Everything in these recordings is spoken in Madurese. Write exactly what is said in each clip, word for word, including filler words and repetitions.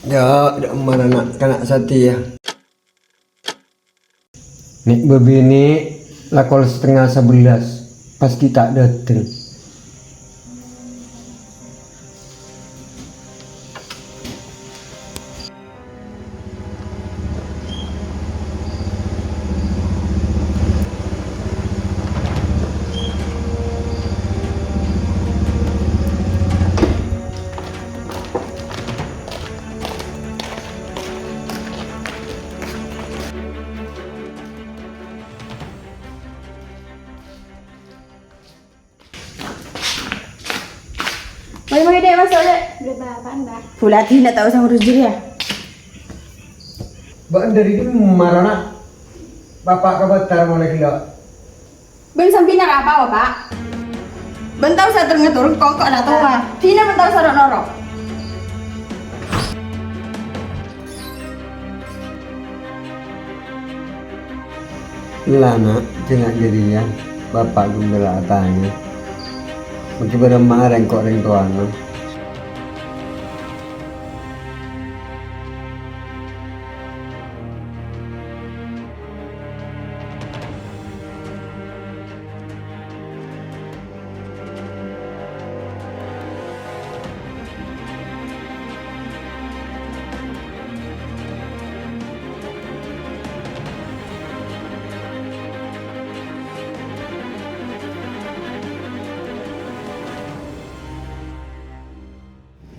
Jâ', dâ' emma na'-kana' satèya. Nè' bâbinè' la kol satengnga sabellâs, pas ghi' ta' dâteng. Mayu, mayu, Dek, maso', Dek. Bârâmpa apaan, Mbak? Bulâ dinah ta' osa ngurus jârèya. Bâ'na dâri dimma, Rana? Bapa' kabâttar molaè ghellâ'. Bân sampèyan arapa, Bapa'? Bân ta' osa ter-ngator, koko' la towa. Dinah bân ta' osa ro'-noro'. Ella, Na', jhâ' nga' jârèya, Bapa' ghun bhâlâ atanya. Maghi bârâmma rèng-, ko' rèng towana.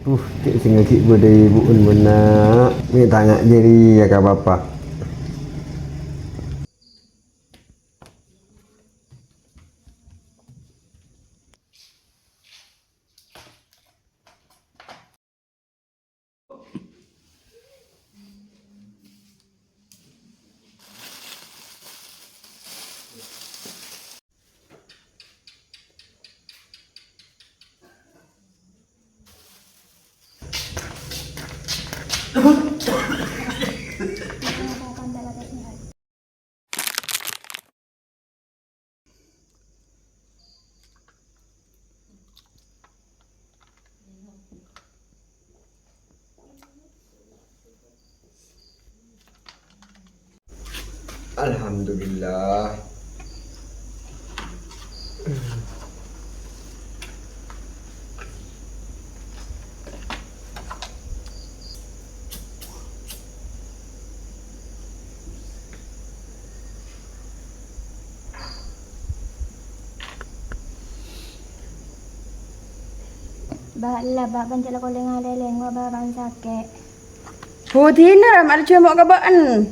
Uh, cè' sè ngaghi' bâdâ ibu'en bânna'. Mè' ta' nga' jârèya ka Bapa'. Alhamdulillah. Ba', ella, Ba', bân cè' la kolè ngalèlèng, wa, Ba', bân sakè'. Budina, Ram, arjâ mo' ka bâ'en.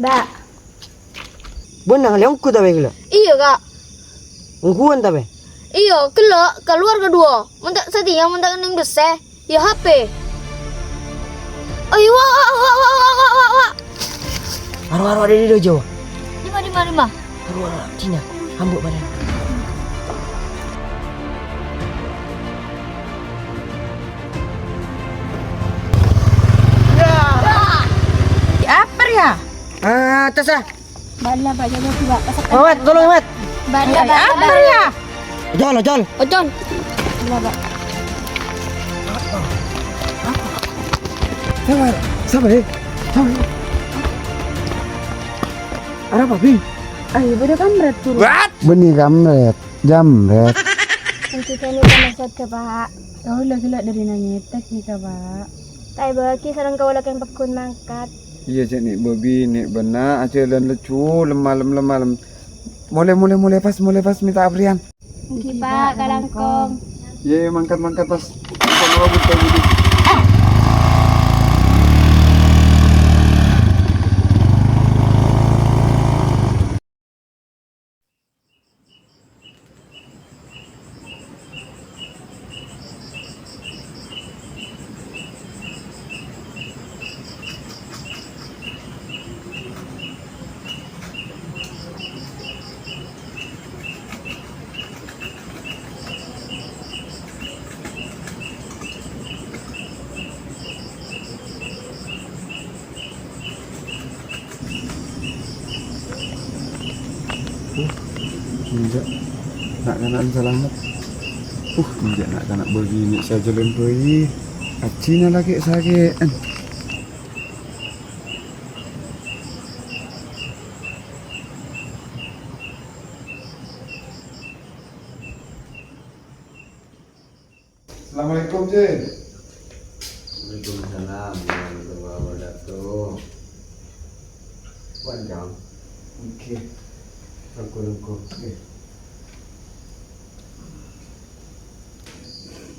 Ba'. Bâ'na ngalèong ongghu tapè ghellâ'? Iyâ, Ka'. Ongghuwân tapè? Iyâ, ghellâ', kalowar kaduwâ. Mon ta' satèya, mon ta' kennèng pèssè, iyâ H P. Ayo, wa, wa, wa. Aro, aro, dâri dâjâ, wa. Dimma, dimma, dimma? Aro, aro, dina. Ambu' padâ. Apa ya? Ah, atas, ah. Bâ'na, Ba', jâgâ, Ba'. Pas Mat, tolong, Mat. Bâ'na, Ba'. Apa ya? Ojol, ojol. Ojol. Bâ'na, Ba'. Sapa? Sapa, eh? Sapa? Arapa, Bing? Ayo, bâdâ kamrèt, Guru. What? Bânnè kamrèt. Jamrèt. Sè kènè' ta' maksod ka, Pa'. Kaulâ ghellâ' dâri nangètèk nèka, Pa'. Ta' èbâghi sareng kaulâ kèng pegghun mangkat. Iyâ, cè' nè' bâbinè' bânna' ajhâlân lajhu, lem-malem, lem-malem. Molè, molè, molè pas, molè pas mènta aberri'an. Èngghi, Pa', kalangkong. Iyâ, iyâ, mangkat, mangkat pas. Mangkat, mangkat, mangkat. Uh, enjâ'. Na'-kana'na salamet. Uh, enjâ' na'-kana' bâbinè' sè ajhâlân bhâi. Ajjhina lakè' sakè'en. Assalamualaikum, Cè. Waalaikumsalam warahmatullahi wabarakatuh. Wan, Cong. Èngghi. Lengko-lengko. Èngghi.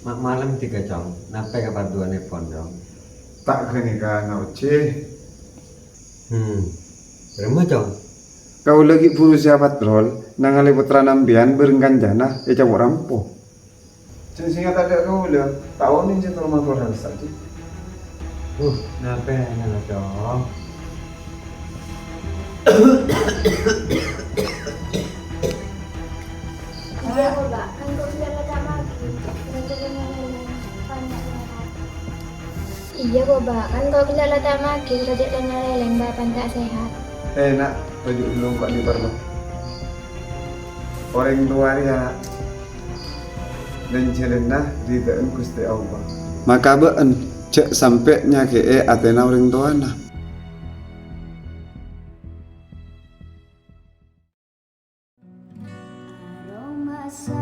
Ma', malem dhika, Cong. Napè kaparlowanèpon, Cong? Ta' ghânèka, Cè. Hmm. Bârâmma, Cong? Kaulâ ghi' buru sèyap patrol, nangalè pottrana sampèyan bhâreng kancana ècabok rampo. Jhâ' sènga' tadâ' kaulâ, ta' onèng sè toro' mator rassa, Cè. Uh, napè nala, Cong? Iyâ, Bapa'. Kan kaulâ la ta' maghi, rajâ lèng-ngalèng, panca' sèhat. Iyâ, Bapa'. Kan kaulâ la ta' maghi, rajâ lèng-ngalèng, panca' sèhat. Eh, Na', toju' ghâllu engko' nèparlo. Orèng towa rèya, Na', lèn-jhâlânna ridhâ'ân Ghustè Allah. Maka bâ'ân jhâ' sampè' nyakè'è atèna orèng towana. Aromasa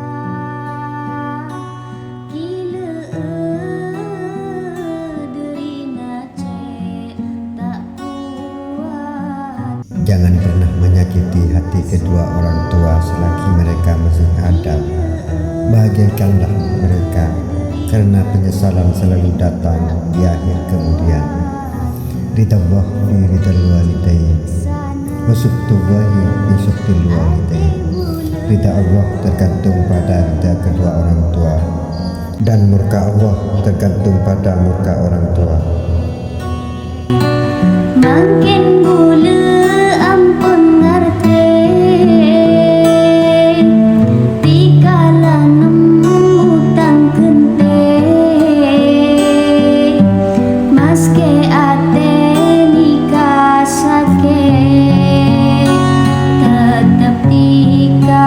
kilâ'â dârina cè' ta' kowat. Jangan pernah menyakiti hati kedua orang tua selagi mereka masih ada. Bahagiakanlah mereka, karena penyesalan selalu datang di akhir kemudian. Ridallah fi ridal walidain, wa sukhtullahi fi sukhtil walidain. Ridha Allah tergantung pada ridha kedua orang tua, dan murka Allah tergantung pada murka orang tua. Mangkèn kaulâ ampon ngartè, dhika la nemmo tang ghântè. Maskè atè dhika sakè', tettep dhika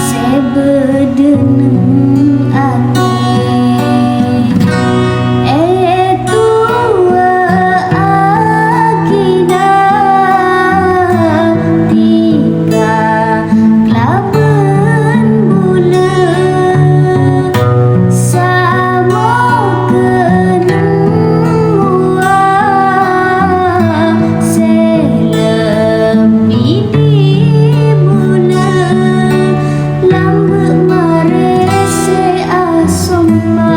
sè bâdâ neng atè. Ètowaghina dhika kalabân bulâ, samogâ nemmowa sè lebbi dhâri bulâ. Lambâ' marè sè asompa,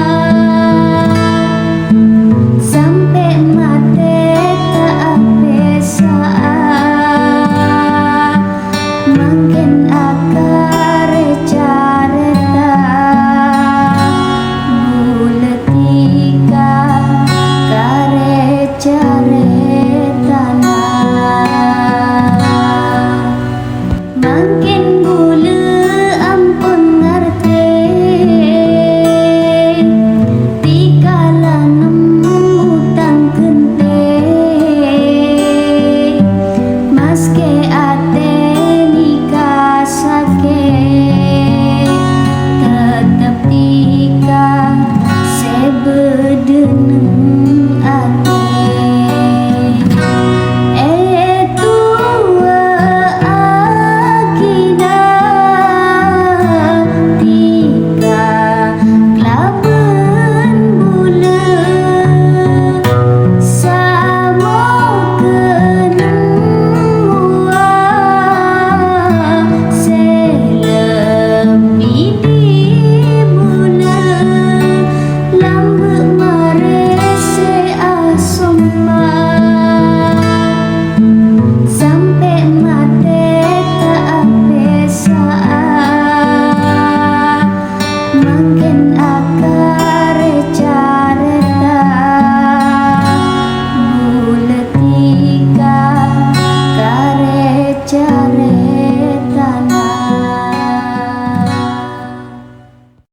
sampè' matè ta' apèsa'a. Mangkèn akarè-carèta, bulâ dhika karè-carètana. Mangkèn kaulâ ampon ngartè, dhika la nemmo tang ghântè, maskè